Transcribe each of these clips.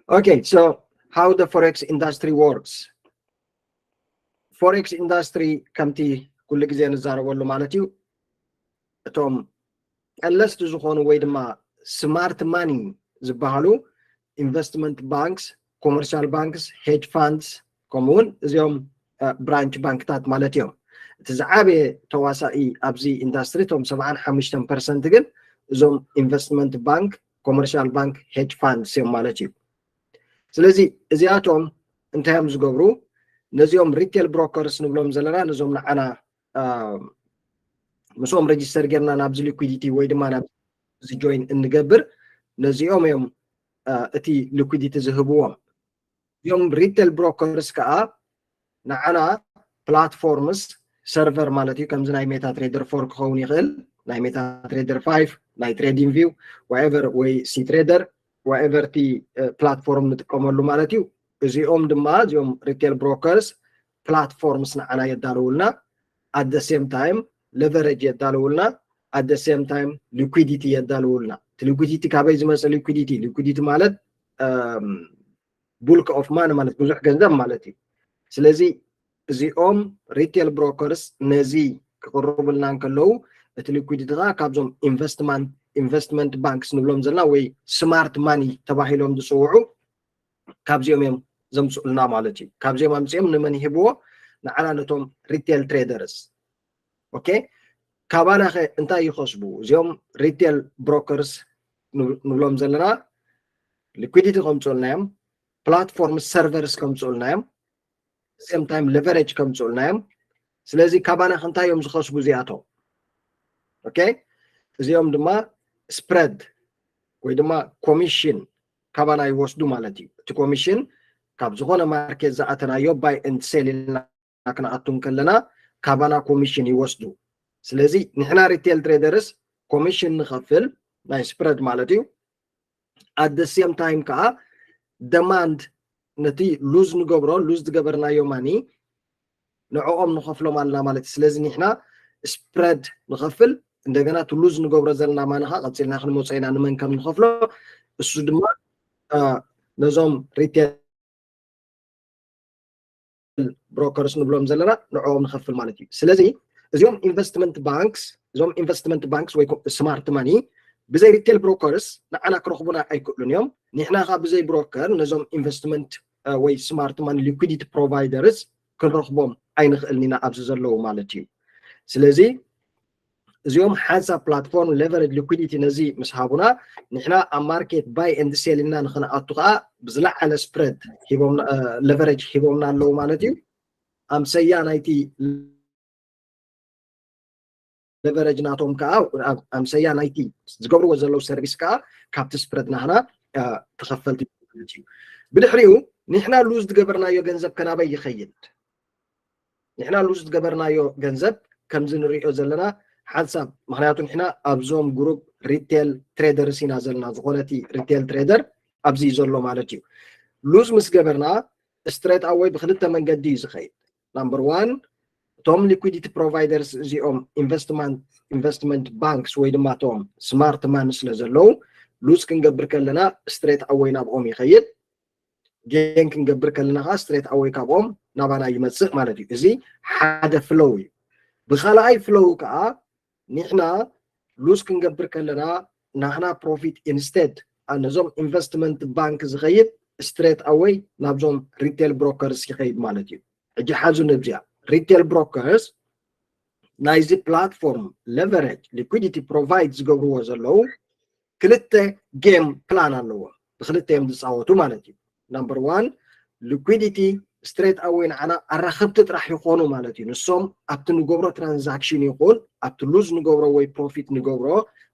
Okay, so how the forex industry works. Forex industry ከምቲ ኩሉ ግዜ ንዛረበሉ ማለት እዩ፣ እቶም ቀለስቲ ዝኾኑ ወይ ድማ smart money ዝበሃሉ investment banks፣ commercial banks፣ hedge funds፣ ከምኡውን እዚኦም ብራንች ባንክታት ማለት እዮም። እቲ ዝዓበየ ተዋሳኢ ኣብዚ ኢንዳስትሪ፣ እቶም ሰብዓን ሓሙሽተን ፐርሰንት ግን እዞም investment bank፣ commercial bank፣ hedge funds እዮም ማለት እዩ። ስለዚ እዚኣቶም እንታይ እዮም ዝገብሩ? ነዚኦም retail brokers ንብሎም ዘለና፣ ነዞም ንዓና ምስኦም register ጌርና ናብዚ liquidity ወይ ድማ ናብዚ join እንገብር፣ ነዚኦም እዮም እቲ liquidity ዝህብዎም። እዚኦም retail brokers ከዓ ንዓና platforms፣ server ማለት እዩ፣ ከምዚ ናይ MetaTrader ፎር ክኸውን ይኽእል፣ ናይ MetaTrader ፋይቭ፣ ናይ TradingView፣ whatever፣ ወይ CTrader፣ whatever እቲ platform ንጥቀመሉ ማለት እዩ። እዚኦም ድማ፣ እዚኦም retail brokers፣ platforms ንዓና የዳልውልና፣ at the same time leverage የዳልውልና፣ at the same time liquidity የዳልውልና። እቲ liquidity ካበይ ዝመፀ liquidity? Liquidity ማለት bulk of money ማለት ብዙሕ ገንዘብ ማለት እዩ። ስለዚ እዚኦም retail brokers ነዚ ክቕርቡልና እንከለዉ፣ እቲ liquidity ከዓ ካብዞም investment banks ንብሎም ዘለና ወይ smart money ተባሂሎም ዝፅውዑ፣ ካብዚኦም እዮም ዘምፅኡልና ማለት እዩ። ካብዚኦም ኣምፅኦም ንመን ይህብዎ? ንዓና፣ ነቶም retail traders። Okay፣ ካባና ከ እንታይ ይኸስቡ እዚኦም retail brokers ንብሎም ዘለና? Liquidity ከምፅኡልና እዮም፣ platform servers ከምፅኡልና እዮም፣ same time leverage ከምፅኡልና እዮም። ስለዚ ካባና ከ እንታይ እዮም ዝኸስቡ እዚኣቶም? Okay፣ እዚኦም ድማ spread ወይ ድማ ኮሚሽን ካባና ይወስዱ ማለት እዩ። እቲ ኮሚሽን ካብ ዝኾነ market ዝኣተናዮ buy and sell ኢልና ክንኣቱ እንከለና ካባና ኮሚሽን ይወስዱ። ስለዚ ንሕና retail traders ኮሚሽን ንኸፍል፣ ናይ spread ማለት እዩ። At the same time ከዓ demand፣ ነቲ lose ንገብሮ፣ lose ዝገበርናዮ money ንዕኦም ንኸፍሎም ኣለና ማለት እዩ። ስለዚ ንሕና spread ንኸፍል፣ እንደገና እቲ lose ንገብሮ ዘለና money ከዓ ቀፂልና ክንመፆ ኢና ንመን ከም ንኸፍሎ። እሱ ድማ ነዞም retail brokers ንብሎም ዘለና ንዕኦም ንኸፍል ማለት እዩ። ስለዚ እዚኦም investment banks፣ እዞም investment banks ወይ smart money ብዘይ retail brokers ንዓና ክረኽቡና ኣይክእሉን እዮም። ንሕና ከዓ ብዘይ broker ነዞም investment ወይ smart money liquidity providers ክንረኽቦም ኣይንኽእልን ኢና ኣብዚ ዘለዉ ማለት እዩ። ስለዚ እዚኦም ሓንሳብ platform leverage liquidity ነዚ ምስ ሃቡና፣ ንሕና ኣብ market buy and sell ኢልና ንኽንኣቱ ከዓ ብዝለዓለ spread ሂቦምና፣ leverage ሂቦምና ኣለዉ ማለት እዩ። ኣምሰያ ናይቲ leverage ናቶም ከዓ፣ ኣምሰያ ናይቲ ዝገብርዎ ዘለዉ service ከዓ ካብቲ spread ናህና ተኸፈልቲ ማለት እዩ። ብድሕሪኡ ንሕና lose ዝገበርናዮ ገንዘብ ከናበይ ይኸይድ? ንሕና lose ዝገበርናዮ ገንዘብ ከምዚ ንሪኦ ዘለና ሓንሳብ፣ ምኽንያቱ ንሕና ኣብዞም group retail traders ኢና ዘለና፣ ዝኾነ እቲ retail trader ኣብዚ እዩ ዘሎ ማለት እዩ። Lose ምስ ገበርና straight away ብክልተ መንገዲ እዩ ዝኸይድ። Number one፣ እቶም liquidity providers እዚኦም investment banks ወይ ድማ እቶም smart money ስለ ዘለዉ፣ lose ክንገብር ከለና straight away ናብኦም ይኸይድ። Gain ክንገብር ከለና ከዓ straight away ካብኦም ናባና ይመፅእ ማለት እዩ። እዚ ሓደ flow እዩ። ብካልኣይ flow ከዓ ንሕና lose ክንገብር ከለና ናህና profit instead ነዞም investment bank ዝኸይድ straight away ናብዞም retail brokers ይኸይድ ማለት እዩ። ሕጂ ሓዙ ነብዚኣ፣ retail brokers ናይዚ platform leverage liquidity provide ዝገብርዎ ዘለዉ ክልተ game plan ኣለዎም። ብክልተ እዮም ዝፃወቱ ማለት እዩ። Number one፣ liquidity straight away ንዓና ኣራኸብቲ ጥራሕ ይኾኑ ማለት እዩ። ንሶም ኣብቲ ንገብሮ transaction ይኹን ኣብቲ lose ንገብሮ ወይ profit ንገብሮ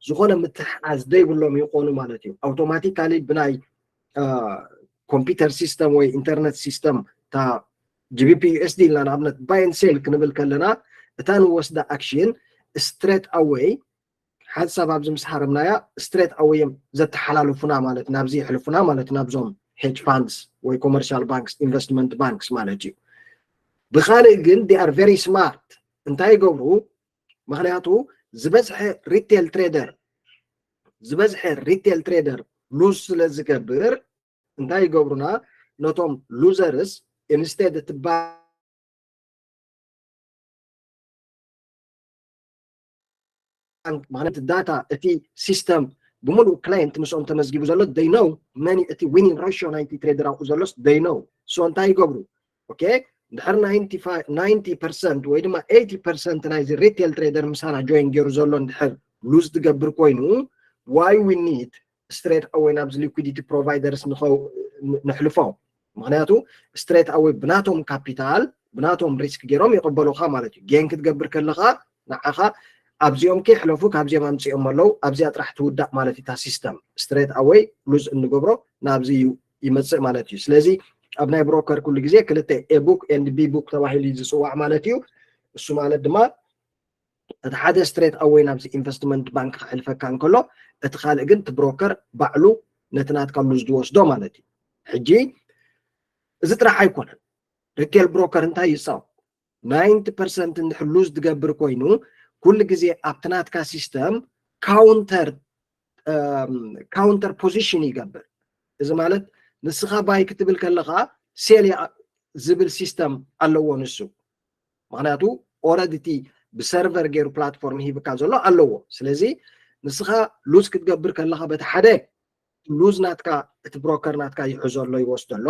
ዝኾነ ምትሕሓዝ ዘይብሎም ይኾኑ ማለት እዩ። Automatically ብናይ computer system ወይ internet system፣ እታ GBP USD ኢልና ንኣብነት buy and sell ክንብል ከለና፣ እታ ንወስዳ action straight away ሓንሳብ ኣብዚ ምስ ሓረምናያ straight away እዮም ዘተሓላልፉና ማለት፣ ናብዚ የሕልፉና ማለት፣ ናብዞም hedge funds ወይ commercial banks፣ investment banks ማለት እዩ። ብኻልእ ግን they are very smart። እንታይ ይገብሩ? ምኽንያቱ ዝበዝሐ retail trader፣ ዝበዝሐ retail trader lose ስለ ዝገብር፣ እንታይ ይገብሩና? ነቶም losers instead እቲ data እቲ system ብምሉእ client ምስኦም ተመዝጊቡ ዘሎ they know መን እቲ winning ratio ናይቲ trader ኣብኡ ዘሎስ they know። So እንታይ ይገብሩ? Okay፣ ድሕር ninety percent ወይ ድማ eighty percent ናይዚ retail trader ምሳና join ገይሩ ዘሎ እንድሕር lose ትገብር ኮይኑ why we need straight away ናብዚ liquidity providers ንሕልፎ። ምክንያቱ straight away ብናቶም capital ብናቶም risk ገይሮም ይቕበሉኻ ማለት እዩ። Gain ክትገብር ከለኻ ንዓኻ ኣብዚኦም ከይሕለፉ ካብዚኦም ኣምፅኦም ኣለዉ ኣብዚኣ ጥራሕ ትውዳእ ማለት እዩ። እታ system straight away lose እንገብሮ ናብዚ እዩ ይመፅእ ማለት እዩ። ስለዚ ኣብ ናይ broker ኩሉ ግዜ ክልተ A book and B book ተባሂሉ እዩ ዝፅዋዕ ማለት እዩ። እሱ ማለት ድማ እቲ ሓደ straight away ናብዚ investment bank ከሕልፈካ እንከሎ እቲ ካልእ ግን እቲ broker ባዕሉ ነቲ ናትካ lose ዝወስዶ ማለት እዩ። ሕጂ እዚ ጥራሕ ኣይኮነን። Retail broker እንታይ ይፃወት? Ninety percent እንድሕር lose ዝገብር ኮይኑ ኩሉ ግዜ ኣብቲ ናትካ system counter counter position ይገብር። እዚ ማለት ንስኻ buy ክትብል ከለኻ sell ዝብል system ኣለዎ ንሱ። ምክንያቱ already እቲ ብ server ገይሩ platform ሂብካ ዘሎ ኣለዎ። ስለዚ ንስኻ lose ክትገብር ከለኻ በቲ ሓደ lose ናትካ እቲ broker ናትካ ይሕዞ ኣሎ ይወስዶ ኣሎ።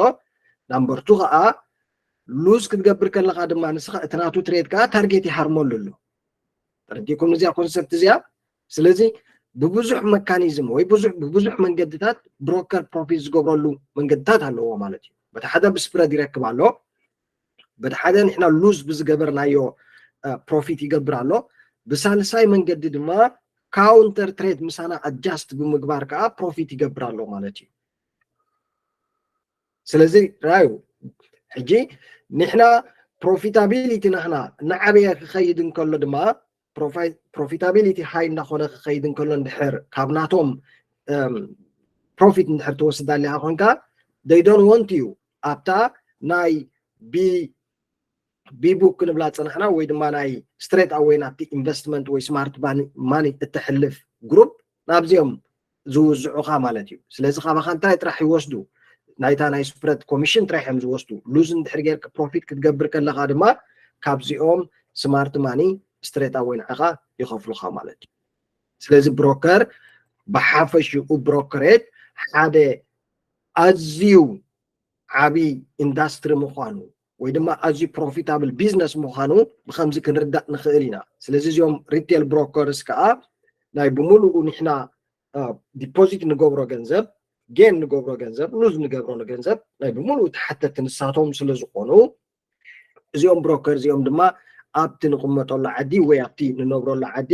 Number two ከዓ lose ክትገብር ከለኻ ድማ ንስኻ እቲ ናቱ trade ከዓ target ይሃርመሉ ኣሎ። ተረዲእኩም እዚኣ concept እዚኣ? ስለዚ ብብዙሕ mechanism ወይ ብዙሕ ብብዙሕ መንገድታት broker profit ዝገብረሉ መንገድታት ኣለዎ ማለት እዩ። በቲ ሓደ ብ spread ይረክብ ኣሎ፣ በቲ ሓደ ንሕና lose ብዝገበርናዮ profit ይገብር ኣሎ። ብሳልሳይ መንገዲ ድማ counter trade ምሳና adjust ብምግባር ከዓ profit ይገብር ኣሎ ማለት እዩ። ስለዚ ራዩ ሕጂ ንሕና profitability ናህና እናዓበየ ክኸይድ እንከሎ ድማ profitability high እናኾነ ክኸይድ እንከሎ እንድሕር ካብ ናቶም profit እንድሕር ትወስድ ኣለኻ ኮንካ they don't want you ኣብታ ናይ B book ክንብላ ፀናሕና ወይ ድማ ናይ straight away ናብቲ investment ወይ smart money እተሕልፍ group ናብዚኦም ዝውዝዑኻ ማለት እዩ። ስለዚ ካባኻ እንታይ ጥራሕ ይወስዱ? ናይታ ናይ spread commission ጥራሕ እዮም ዝወስዱ። Lose እንድሕር ጌርካ profit ክትገብር ከለኻ ድማ ካብዚኦም smart money straight away ንዓኻ ይኸፍሉኻ ማለት እዩ። ስለዚ broker ብሓፈሽኡ brokerage ሓደ ኣዝዩ ዓቢ industry ምዃኑ ወይ ድማ ኣዝዩ profitable business ምዃኑ ብከምዚ ክንርዳእ ንኽእል ኢና። ስለዚ እዚኦም retail brokers ከዓ ናይ ብምሉኡ ንሕና deposit ንገብሮ ገንዘብ፣ gain ንገብሮ ገንዘብ፣ lose ንገብሮ ገንዘብ ናይ ብምሉኡ ተሓተቲ ንሳቶም ስለ ዝኾኑ እዚኦም broker እዚኦም ድማ ኣብቲ ንቕመጠሉ ዓዲ ወይ ኣብቲ ንነብረሉ ዓዲ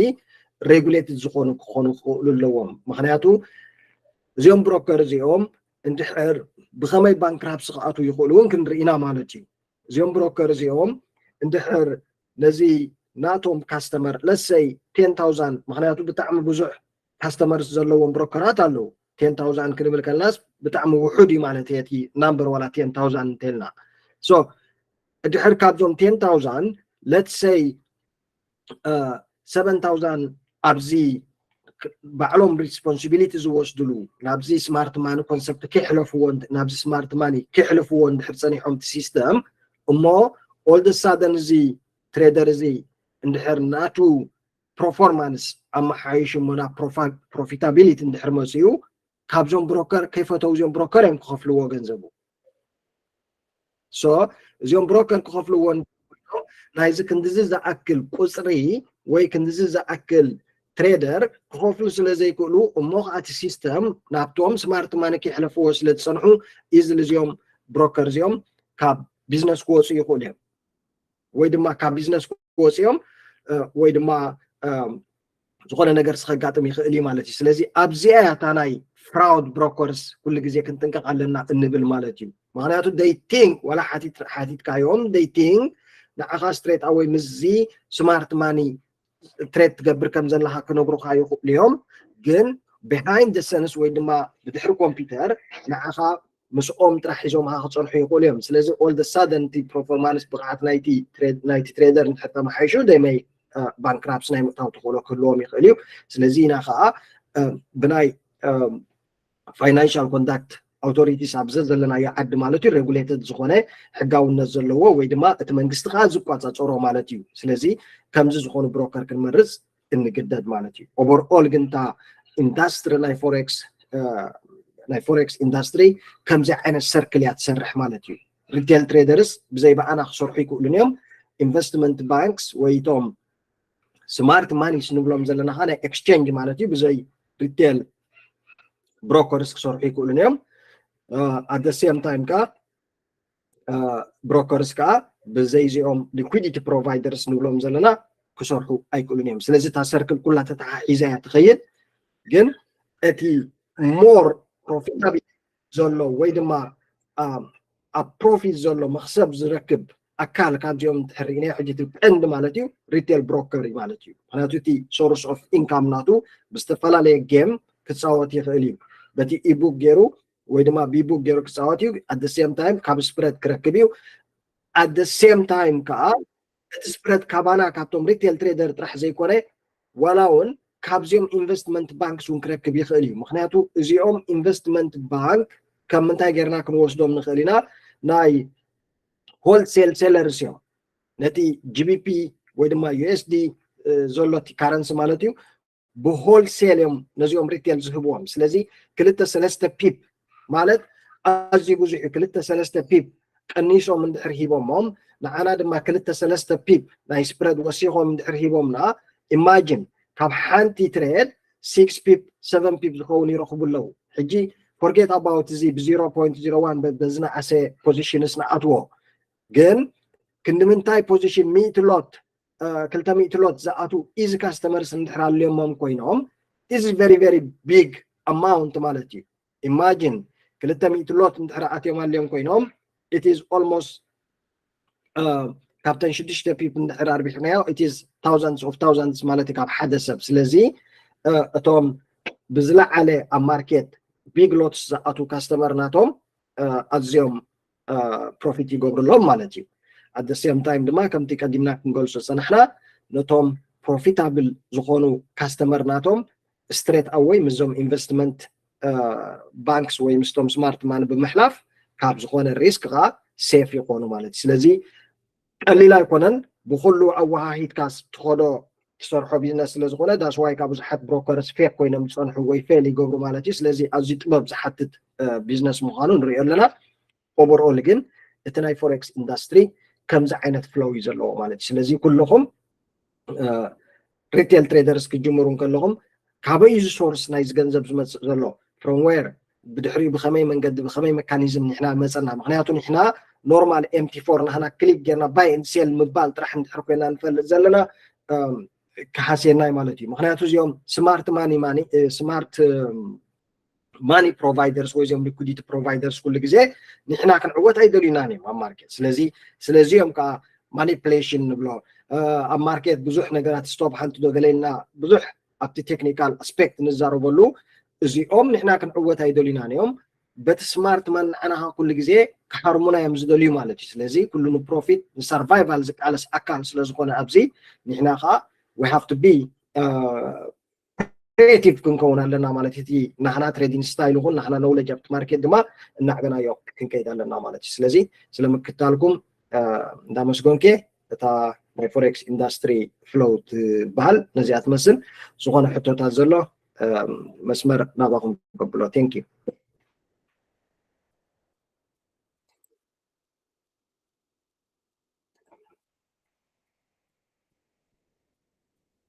regulated ዝኾኑ ክኾኑ ክኽእሉ ኣለዎም። ምክንያቱ እዚኦም broker እዚኦም እንድሕር ብኸመይ bankruptcy ክኣትዉ ይኽእሉ እውን ክንርኢ ኢና ማለት እዩ። እዚኦም broker እዚኦም እንድሕር ነዚ ናቶም customer let's say ten thousand ምክንያቱ ብጣዕሚ ብዙሕ customers ዘለዎም brokerኣት ኣለዉ። Ten thousand ክንብል ከለናስ ብጣዕሚ ውሑድ እዩ ማለት እዩ እቲ number ዋላ ten thousand እንተልና። So ድሕር ካብዞም ten thousand let's say seven thousand ኣብዚ ባዕሎም responsibility ዝወስድሉ ናብዚ smart money concept ከይሕለፍዎ ናብዚ smart money ከይሕልፍዎ እንድሕር ፀኒሖም እቲ system እሞ all the sudden እዚ trader እዚ እንድሕር ናቱ performance ኣመሓይሹ እሞ ናብ profitability እንድሕር መፅኡ ካብዞም broker ከይፈተው እዚኦም broker እዮም ክኸፍልዎ ገንዘቡ። So እዚኦም broker ክኸፍልዎ ናይዚ ክንድዚ ዝኣክል ቁፅሪ ወይ ክንድዚ ዝኣክል trader ክኸፍሉ ስለ ዘይክእሉ እሞ ከዓ እቲ system ናብቶም smart money ከይሕለፍዎ ስለ ዝፀንሑ easily እዚኦም broker እዚኦም ካብ business ክወፁ ይኽእሉ እዮም ወይ ድማ ካብ business ክወፅኦም ወይ ድማ ዝኾነ ነገር ስኸጋጥም ይኽእል እዩ ማለት እዩ። ስለዚ ኣብዚኣ እያ እታ ናይ fraud brokers ኩሉ ግዜ ክንጥንቀቕ ኣለና እንብል ማለት እዩ። ምክንያቱ they think ዋላ ሓቲትካዮም they think ንዓኻ straight away ምስዚ smart money trade ትገብር ከም ዘለኻ ክነግሩኻ ይኽእሉ እዮም፣ ግን behind the scenes ወይ ድማ ብድሕሪ ኮምፒውተር ንዓኻ ምስኦም ጥራሕ ሒዞምኻ ክፀንሑ ይኽእሉ እዮም። ስለዚ all the sudden እቲ performance ብቕዓት ናይቲ trader እንድሕር ተመሓይሹ they may bankruptcy ናይ ምእታው ተኽእሎ ክህልዎም ይኽእል እዩ። ስለዚ ኢና ከዓ ብናይ financial conduct authorities ኣብ ዘዘለናዮ ዓዲ ማለት እዩ regulated ዝኾነ ሕጋውነት ዘለዎ ወይ ድማ እቲ መንግስቲ ከዓ ዝቆፃፀሮ ማለት እዩ። ስለዚ ከምዚ ዝኾኑ broker ክንመርፅ እንግደድ ማለት እዩ። Overall ግን እታ industry ናይ forex ናይ forex industry ከምዚ ዓይነት circle እያ ትሰርሕ ማለት እዩ። Retail traders ብዘይ ብኣና ክሰርሑ ይክእሉን እዮም። Investment banks ወይ እቶም smart monies ንብሎም ዘለና ከዓ ናይ exchange ማለት እዩ ብዘይ retail brokers ክሰርሑ ይክእሉን እዮም። At the same time ከዓ brokers ከዓ ብዘይዚኦም liquidity providers ንብሎም ዘለና ክሰርሑ ኣይክእሉን እዮም። ስለዚ እታ circle ኩላ ተተሓሒዛ እያ ትኸይድ። ግን እቲ more profitable ዘሎ ወይ ድማ ኣብ profit ዘሎ መክሰብ ዝረክብ ኣካል ካብዚኦም እንድሕር ርኢናዮ ሕጂ እቲ ቀንዲ ማለት እዩ retail broker እዩ ማለት እዩ። ምክንያቱ እቲ source of income ናቱ ብዝተፈላለየ game ክፃወት ይኽእል እዩ። በቲ ebook ገይሩ ወይ ድማ ብebook ገይሩ ክፃወት እዩ። At the same time ካብ spread ክረክብ እዩ። At the same time ከዓ እቲ spread ካባና ካብቶም retail trader ጥራሕ ዘይኮነ ዋላ እውን ካብዚኦም investment banks እውን ክረክብ ይኽእል እዩ። ምክንያቱ እዚኦም investment bank ካብ ምንታይ ጌርና ክንወስዶም ንኽእል ኢና? ናይ wholesale sellers እዮም። ነቲ GBP ወይ ድማ USD ዘሎ እቲ currency ማለት እዩ ብ wholesale እዮም ነዚኦም retail ዝህብዎም። ስለዚ ክልተ ሰለስተ pip ማለት ኣዝዩ ብዙሕ እዩ። ክልተ ሰለስተ pip ቀኒሶም እንድሕር ሂቦሞም ንዓና ድማ ክልተ ሰለስተ pip ናይ spread ወሲኾም እንድሕር ሂቦምና imagine ካብ ሓንቲ trade six pip seven pip ዝኸውን ይረኽቡ ኣለዉ። ሕጂ forget about እዚ ብ zero point zero one በዝነኣሰ positions ንኣትዎ ግን ክንዲ ምንታይ position ሚእቲ lot ክልተ ሚእቲ lot ዝኣትዉ easy customers እንድሕር ኣልዮሞም ኮይኖም is very very big amount ማለት እዩ። Imagine ክልተ ሚእቲ lot እንድሕር ኣትዮም ኣልዮም ኮይኖም it is almost ካብተን ሽዱሽተ pip እንድሕር ኣርቢሕናዮ it is thousands of thousands ማለት እዩ ካብ ሓደ ሰብ። ስለዚ እቶም ብዝለዓለ ኣብ market big lots ዝኣትዉ customer ናቶም ኣዝዮም profit ይገብርሎም ማለት እዩ። At the same time ድማ ከምቲ ቀዲምና ክንገልጾ ዝጸናሕና ነቶም profitable ዝኾኑ customer ናቶም straight away ምስዞም investment banks ወይ ምስቶም smart money ብምሕላፍ ካብ ዝኾነ risk ከዓ safe ይኾኑ ማለት እዩ። ስለዚ ቀሊል ኣይኮነን። ብኩሉ ኣወሃሂድካስ ትኸዶ ትሰርሖ business ስለዝኾነ that's why ካብ ብዙሓት brokers fake ኮይኖም ዝፀንሑ ወይ fail ይገብሩ ማለት እዩ። ስለዚ ኣዝዩ ጥበብ ዝሓትት business ምዃኑ ንሪኦ ኣለና። Overall ግን እቲ ናይ forex industry ከምዚ ዓይነት flow እዩ ዘለዎ ማለት እዩ። ስለዚ ኩልኹም retail traders ክትጅምሩ እንከለኹም ካበይ እዚ source ናይዚ ገንዘብ ዝመፅእ ዘሎ from where ብድሕሪኡ ብኸመይ መንገዲ ብኸመይ mechanism ንሕና መፀና? ምክንያቱ ንሕና normal empty four ናህና click ጌርና buy and sell ምባል ጥራሕ እንድሕር ኮይና ንፈልጥ ዘለና ክሃስየናይ ማለት እዩ። ምክንያቱ እዚኦም smart money money smart money providers ወይ እዚኦም liquidity providers ኩሉ ግዜ ንሕና ክንዕወት ኣይደልዩናን እዮም ኣብ market። ስለዚ ስለዚኦም ከዓ manipulation ንብሎ ኣብ market ብዙሕ ነገራት stop ሓንቲ ዶ ገለ ኢልና ብዙሕ ኣብቲ technical aspect ንዛረበሉ እዚኦም ንሕና ክንዕወት ኣይደልዩናን እዮም። በቲ smart money ንዓና ከዓ ኩሉ ግዜ ክሃርሙና እዮም ዝደልዩ ማለት እዩ። ስለዚ ኩሉ ን profit ን survival ዝቃለስ ኣካል ስለዝኾነ ኣብዚ ንሕና ከዓ we have to be creative ክንከውን ኣለና ማለት እዩ። እቲ ናህና trading style ይኹን ናህና knowledge ኣብቲ market ድማ እናዕበናዮ ክንከይድ ኣለና ማለት እዩ። ስለዚ ስለ ምክታልኩም እንዳመስገንኩ እታ ናይ forex industry flow ትበሃል ነዚኣ ትመስል። ዝኾነ ሕቶታት ዘሎ መስመር ናባኹም ከብሎ። Thank you።